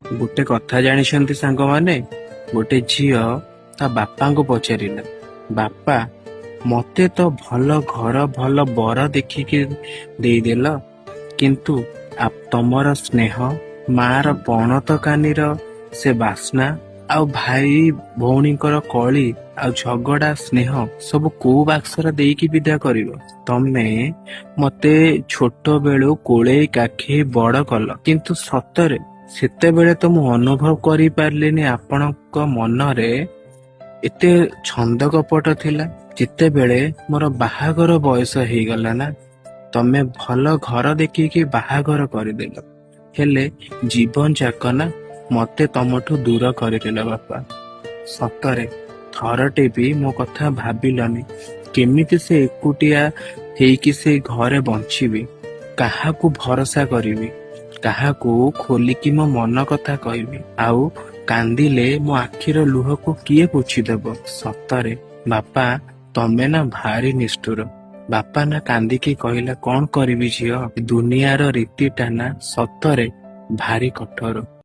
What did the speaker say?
ଗୋଟେ କଥା ଜାଣିଛନ୍ତି ସାଙ୍ଗମାନେ, ଗୋଟେ ଝିଅ ତା ବାପାଙ୍କୁ ପଚାରିଲା, ବାପା ମତେ ତ ଭଲ ଘର ଭଲ ବର ଦେଖିକି ଦେଇଦେଲ, କିନ୍ତୁ ତମର ସ୍ନେହ, ମାର ପଣତ କାନିର ସେ ବାସ୍ନା ଆଉ ଭାଇ ଭଉଣୀଙ୍କର କଳି ଆଉ ଝଗଡା ସ୍ନେହ ସବୁ କୋଉ ବାକ୍ସରେ ଦେଇକି ବିଦା କରିବ? ତମେ ମତେ ଛୋଟ ବେଳୁ କୋଳେଇ କାଖେଇ ବଡ କଲ, କିନ୍ତୁ ସତରେ ସେତେବେଳେ ତ ମୁଁ ଅନୁଭବ କରିପାରିଲିନି ଆପଣଙ୍କ ମନରେ ଏତେ ଛନ୍ଦ କପଟ ଥିଲା। ଯେତେବେଳେ ମୋର ବାହାଘର ବୟସ ହେଇଗଲା ନା, ତମେ ଭଲ ଘର ଦେଖିକି ବାହାଘର କରିଦେଲ, ହେଲେ ଜୀବନ ଯାକ ନା ମତେ ତମଠୁ ଦୂର କରିଦେଲ ବାପା। ସତରେ ଥରଟେ ବି ମୋ କଥା ଭାବିଲନି, କେମିତି ସେ ଏକୁଟିଆ ହେଇକି ସେ ଘରେ ବଞ୍ଚିବି, କାହାକୁ ଭରସା କରିବି, କାହାକୁ ଖୋଲିକି ମୋ ମନ କଥା କହିବି, ଆଉ କାନ୍ଦିଲେ ମୋ ଆଖିର ଲୁହକୁ କିଏ ପୋଛିଦେବ? ସତରେ ବାପା, ତମେ ନା ଭାରି ନିଷ୍ଠୁର। ବାପା ନା କାନ୍ଦିକି କହିଲା, କଣ କରିବି ଝିଅ, ଦୁନିଆର ରୀତିଟା ନା ସତରେ ଭାରି କଠୋର।